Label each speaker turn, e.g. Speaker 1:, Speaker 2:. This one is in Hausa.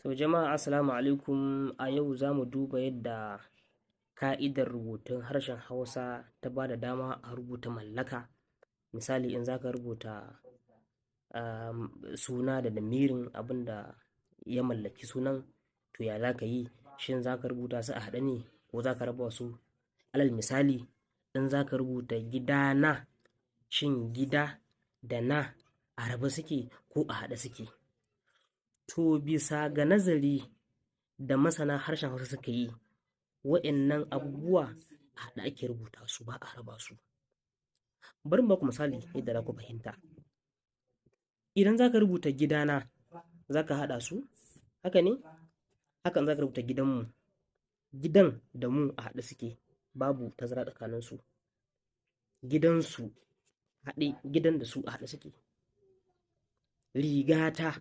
Speaker 1: To jama'a, assalamu alaikum. A yau za mu duba yadda ka'idar rubutun harshen Hausa ta ba da dama a rubuta mallaka. Misali, in za ka rubuta suna da lamirin abin da ya mallaki sunan, to ya za ka yi? Shin za ka rubuta su a haɗe ne ko za ka raba su? Alal misali, in za ka rubuta gidana, shin gida da na a rabe suke ko a haɗe suke? To, bisa ga nazari da masana harshen Hausa suka yi, wa'innan abubuwa a haɗe ake rubuta su, ba a raba su. Bari in baku misali yadda za ku fahimta. Idan za ka rubuta gidana, za ka haɗa su, haka ne? Haka in za ka rubuta gidanmu, gidan da mu a haɗe suke, babu tazara tsakaninsu. Gidansu haɗe, gidan da su a haɗe suke. Rigata